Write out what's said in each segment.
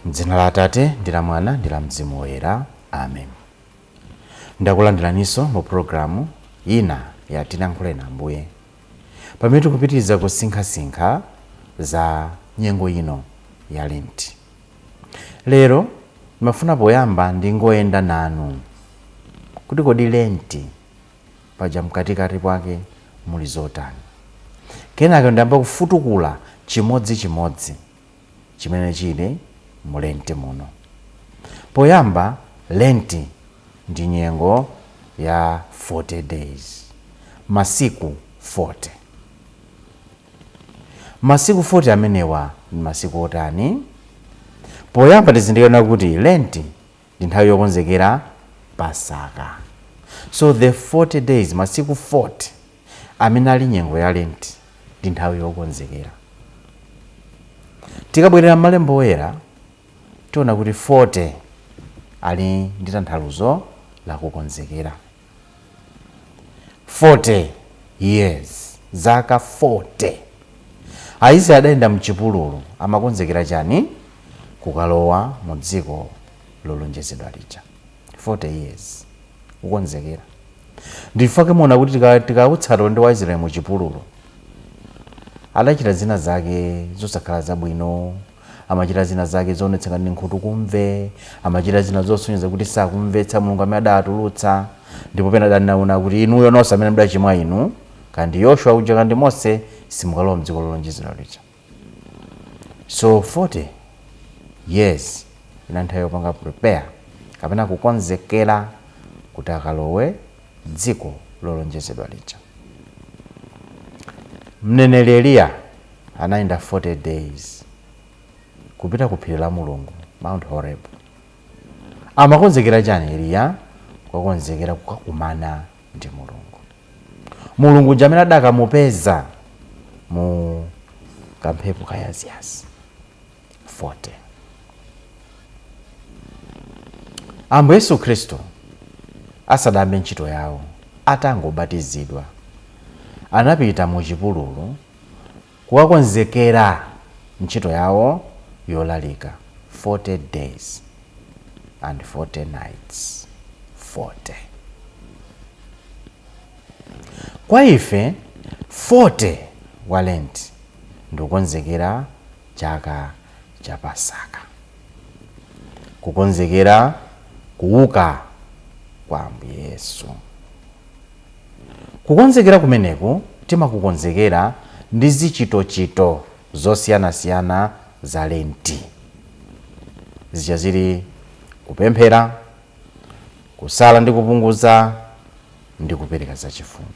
M'dzina la Atate ndi la Mwana ndi la Mzimu Woyera, amen. Ndakulandiraninso mu pulogalamu ina ya Tilankhuleni Ambuye, pamene tikupitiriza kusinkhasinkha za nyengo ino ya Lenti. Lero ndimafuna poyamba ndingoyenda nanu kuti kodi Lenti paja mkatikati mwake muli zotani. Kenaka ndiyamba kufutukula chimodzimodzi chimene chili mu Lenti muno. Poyamba, Lenti ndi nyengo ya 40 days, masiku 40. Masiku 40 amenewa ndi masiku otani? Poyamba tizindikire kuti Lenti ndi nthawi yokonzekera Pasaka. So the 40 days, masiku 40 amene ali nyengo ya Lenti, ndi nthawi yokonzekera. Tikabwerera m'Malembo Oyera, tiona kuti 40 ali ndi tanthauzo la kukonzekera. 40 years, zaka 40 Aisraeli adayenda mchipululu, amakonzekera chani? Kukalowa mu dziko lolonjezedwa lija. 40 years kukonzekera. Ndifake muona kuti tikautsata ulendo wa Israeli mu chipululu, adachita zina zake zosakhala zabwino, amachita zina zake zoonetsa ngati nkhutu kumve, amachita zina zosonyeza kuti sakumvetsa Mulungu amene adatulutsa. Ndipo pena adanena kuti inuyo nonse amene mudachimwa inu, kandi Yoshua uja kandi Mose, simukalowa mdziko lolonjezedwa lija. So 40 years ina nthawi yopanga prepare kapena kukonzekera kuti akalowe dziko lolonjezedwa lija. Mneneri Eliya anayenda 40 days kupita ku phiri la Mulungu, Mount Horeb. Amakonzekera chani Eliya? Kukakonzekera kukakumana ndi Mulungu. Mulungu uja amene adakamupeza mu kamphepo kayaziyazi. 40. Ambuye Yesu Khristu asadayambe ntchito yawo, atangobatizidwa, anapita mu chipululu kukakonzekera ntchito yawo yolalika. 40 days and 40 nights. 40. Kwa ife 40 wa Lent ndikukonzekera chaka cha Pasaka, kukonzekera kuuka kwa Ambuye Yesu. Kukonzekera kumeneku timakukonzekera ndi zichitochito zosiyanasiyana za Lenti, zija zili kupemphera, kusala ndi kupunguza ndi kupereka zachifundo.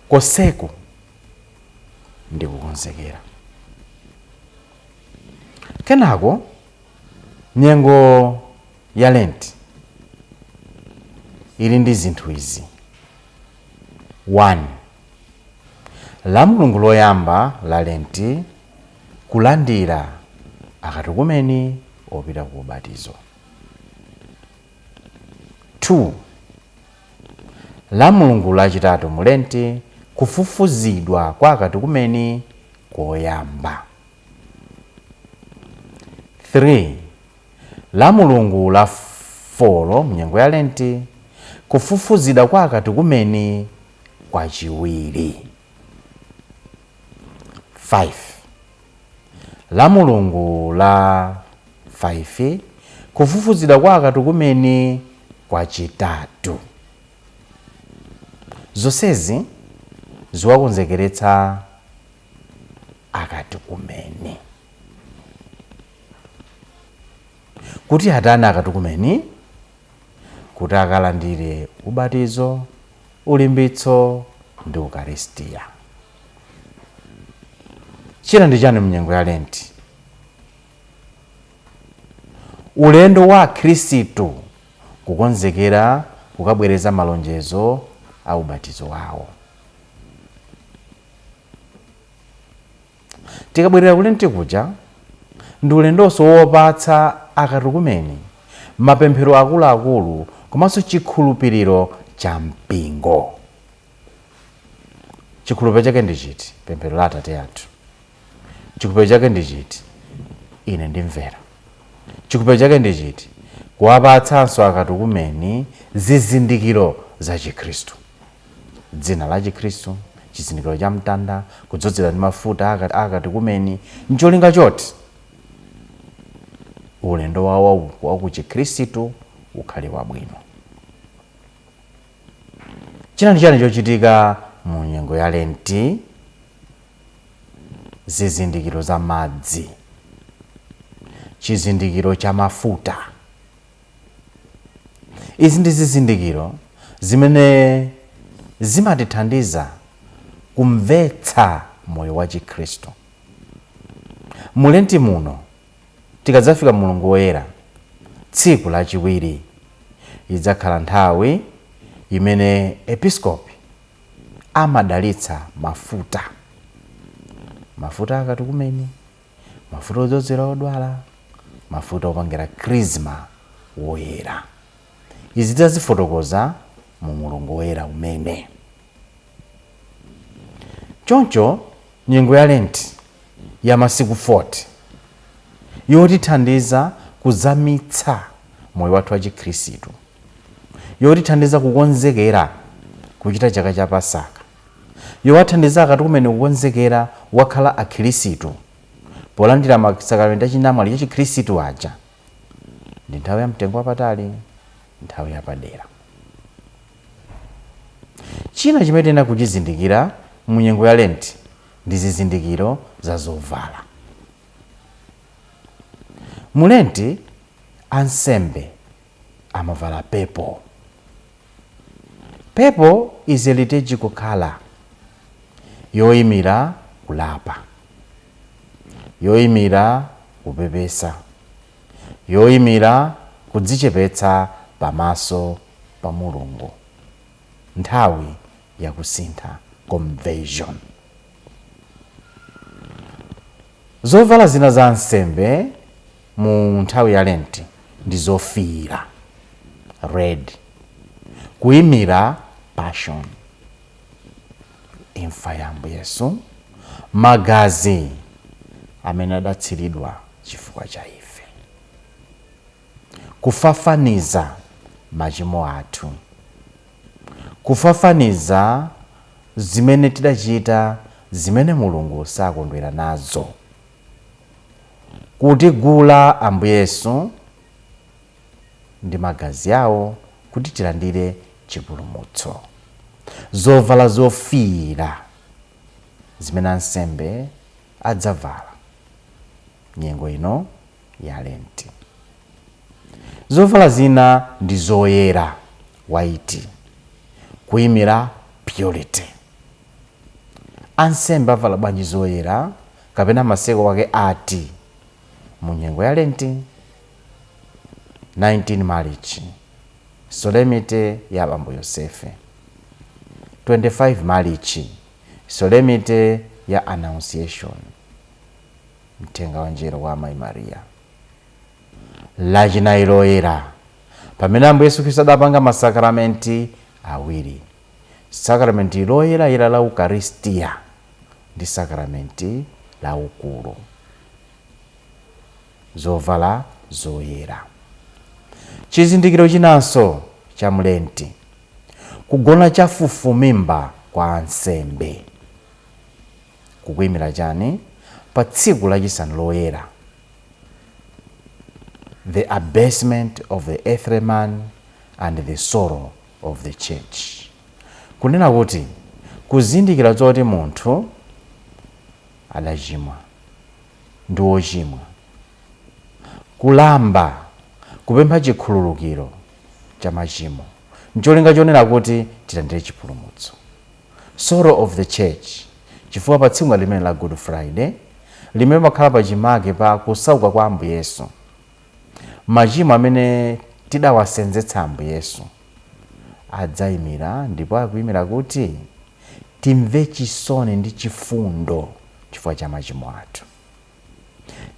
Konseku ndi kukonzekera. Kenako nyengo ya Lenti ili ndi zinthu izi. 1, la Mulungu loyamba la Lenti, kulandira akatukumeni opita ku ubatizo. 2, la Mulungu lachitatu mu Lenti, kufufuzidwa kwa akatukumeni koyamba. 3, la Mulungu la 4 mnyengo ya Lenti, kufufuzidwa kwa akatukumeni kwachiwiri. 5, la Mulungu la 5, kufufuzidwa kwa akatukumeni kwachitatu. Zonsezi ziwakonzekeretsa akatukumeni kuti atani? Akatukumeni kuti akalandire ubatizo, ulimbitso ndi ukaristiya. China ndi chani mnyengo ya Lenti? Ulendo wa Khristu kukonzekera kukabwereza malonjezo a ubatizo wawo. Tikabwerera kulenti kuja, ndi ulendonso wopatsa akatukumeni mapemphero akuluakulu komanso chikhulupiriro cha mpingo. Chikhulupiriro chake ndi chiti? Pemphero la Atate athu. Chikhulupiriro chake ndi chiti? Ine ndimvera. Chikhulupiriro chake ndi chiti? Kuwapatsanso akatukumeni zizindikiro za Chikhristu, dzina la Chikhristu, chizindikiro cha mtanda, kudzozera ndi mafuta akatukumeni, ncholinga choti ulendo wawo wa ku Chikhristu ukhale wabwino. China ndi chani chochitika mu nyengo ya Lenti? Zizindikiro za madzi, chizindikiro cha mafuta. Izi ndi zizindikiro zimene zimatithandiza kumvetsa moyo wa Chikhristu. Mu Lenti muno, tikadzafika Mulungu Woyera, tsiku lachiwiri, idzakhala nthawi imene episkopi amadalitsa mafuta, mafuta akatukumeni, mafuta odzozera odwala, mafuta opangira krisma woyera. Izi tidzazifotokoza mu Mulungu Woyera umene. Choncho nyengo ya Lenti ya masiku 40 yotithandiza kuzamitsa moyo wathu wa Chikhristu, yotithandiza kukonzekera kuchita chaka cha Pasaka, yowathandiza akatukumeni kukonzekera wakhala Akhristu polandira masakramenti achinamwali cha Chikhristu aja, ndi nthawi ya mtengo wapatali, nthawi yapadera. China chimene tiyenera kuchizindikira mu nyengo ya Lenti ndi zizindikiro za zovala. Mu Lenti ansembe amavala purple. Purple is a liturgical color yoyimira kulapa, yoyimira kupepesa, yoyimira kudzichepetsa pamaso pa Mulungu, nthawi yakusintha, conversion. Zovala zina za ansembe mu nthawi ya Lenti ndi zofiira, red, kuyimira passion, imfa ya Ambuye Yesu, magazi amene adatsiridwa chifukwa cha ife, kufafaniza machimo athu, kufafaniza zimene tidachita zimene Mulungu sakondwera nazo, kutigula Ambuye Yesu ndi magazi awo kuti tilandire chipulumutso. Zovala zofiira zimene ansembe adzavala nyengo ino ya Lenti. Zovala zina ndi zoyera, white, kuyimira purity. Ansembe avala bwanji zoyera kapena maseko wake ati mu nyengo ya Lenti? 19 March, solemnity ya Bambo Yosefe. 25 March, solemnity ya Annunciation, mthenga wa njero wa Amayi Mariya. Lachinayi Loyera, pamene Ambuye Yesu Khristu adapanga masakramenti awiri, sakramenti loyerayera la Ukaristiya ndi sakramenti la ukulu. Zovala zoyera. Chizindikiro chinanso cha mlenti, kugona chafufumimba kwa ansembe, kukuyimira chani? Pa tsiku lachisanu loyera, the abasement of the earthly man and the sorrow of the church, kunena kuti kuzindikira zoti munthu adachimwa, ndi wochimwa, kulamba, kupempha chikhululukiro cha machimo ncholinga chonena kuti tilandire chipulumutso. Sorrow of the church, chifukwa pa tsiku limene la Good Friday, limene makhala pachimake pa kusauka kwa Ambuye Yesu, machimo amene tidawasenzetsa Ambuye Yesu adzayimira, ndipo akuyimira kuti timve chisoni ndi chifundo. chifukwa cha machimo athu.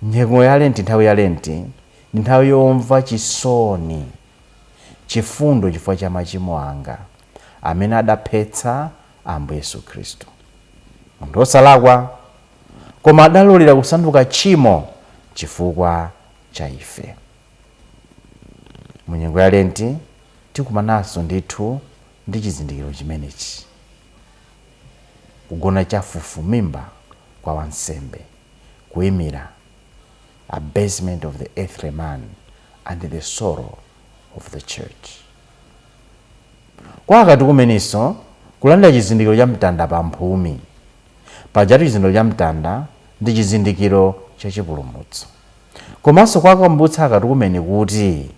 Nyengo ya Lenti, nthawi ya Lenti ndi nthawi yomva chisoni, chifundo chifukwa cha machimo anga amene adaphetsa Ambuye Yesu Khristu, munthu wosalakwa, koma adalolera kusanduka tchimo chifukwa cha ife. Mu nyengo ya Lenti tikumananso ndithu ndi chizindikiro chimenechi, kugona chafufumimba kwa wansembe, kuyimira abasement of the earthly man and the sorrow of the church. Kwa akatikumeninso kulandira chizindikiro cha mtanda pa mphumi. Pajatu chizindikiro cha mtanda ndi chizindikiro cha chipulumutso, komanso kwakumbutsa akatikumeni kuti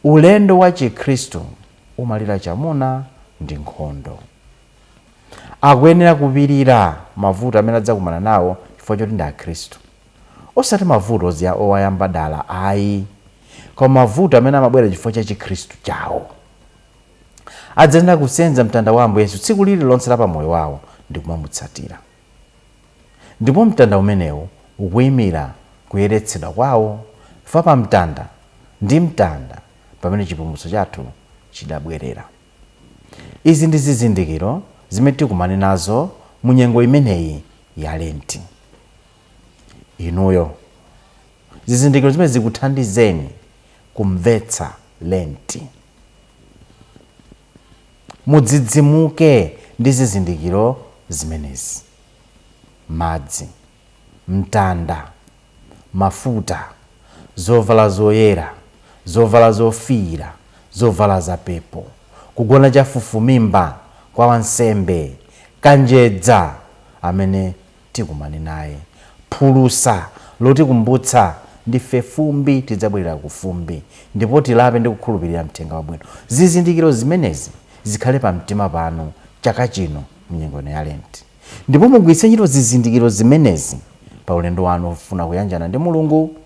ulendo wa Chikhristu umalira chamuna ndi nkhondo. Akuyenera kupirira mavuto amene adzakumana nawo chifukwa choti ndi Akhristu, osati mavuto owayamba dala ayi, koma mavuto amene amabwera chifukwa cha Chikhristu chawo. Adzayenera kusenza mtanda wa Ambuye Yesu tsiku lililonse la pamoyo wawo ndi kumamutsatira, ndipo mtanda umenewu ukuyimira kuyeretsedwa kwawo fa pa mtanda ndi mtanda pamene chipulumutso chathu chidabwerera. Izi ndi zizindikiro zimene tikumane nazo mu nyengo imeneyi ya Lenti. Inuyo, zizindikiro zimene zikuthandizeni kumvetsa Lenti, mudzidzimuke ndi zizindikiro zimenezi: madzi, mtanda, mafuta, zovala zoyera, zovala zofiira, zovala zapepo, kugona chafufumimba kwa wansembe, kanjedza amene tikumane naye, phulusa lotikumbutsa ndife fumbi, tidzabwerera ku fumbi, ndipo tilape ndi kukhulupirira mthenga wabwino. Zizindikiro zimenezi zikhale pamtima panu chaka chino mnyengo ino ya Lenti, ndipo mugwiritse ntchito zizindikiro zimenezi pa ulendo wanu ofuna kuyanjana ndi Mulungu,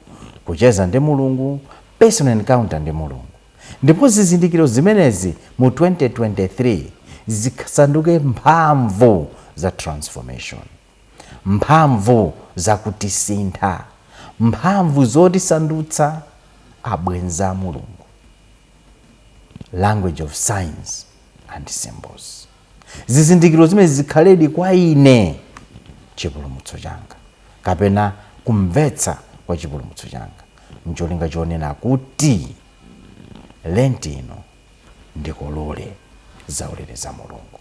kucheza ndi Mulungu, personal encounter ndi Mulungu. Ndipo zizindikiro zimenezi mu 2023 zisanduke mphamvu za transformation, mphamvu zakutisintha, mphamvu zotisandutsa abwenzi a Mulungu. Language of signs and symbols. Zizindikiro zimene zikhaledi kwa ine chipulumutso changa, kapena kumvetsa kwa chipulumutso changa, ncholinga chonena kuti Lenti ino ndikolole zaulere za Mulungu.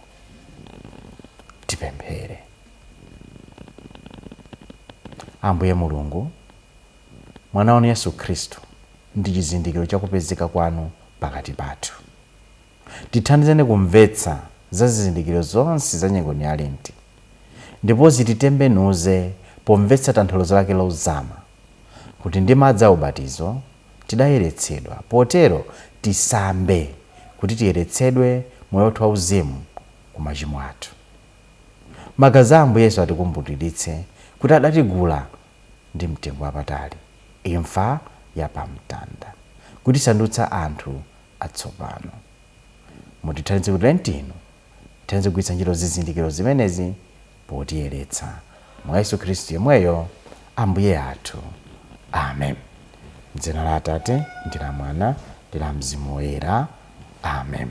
Tipemphere. Ambuye Mulungu, mwana wanu Yesu Khristu ndi chizindikiro chakupezeka kwanu pakati pathu. Tithandizeni kumvetsa za zizindikiro zonse za nyengo ya Lenti, ndipo zititembenuze pomvetsa tanthauzo lake lozama, kuti ndi madzi a ubatizo tidayeretsedwa, potero tisambe kuti tiyeretsedwe moyo wathu wauzimu ku machimo athu. Magazi a Ambuye Yesu atikumbutiritse kuti adatigula ndi mtengo wapatali, imfa ya pamtanda, kutisandutsa anthu atsopano. Mutithandize kuti Lenti ino tithandize kugwiritsa ntchito zizindikiro zimenezi potiyeretsa, mwa Yesu Khristu yemweyo Ambuye athu, amen. Dzina la Atate ndi la Mwana ndi la Mzimu Woyera, amen.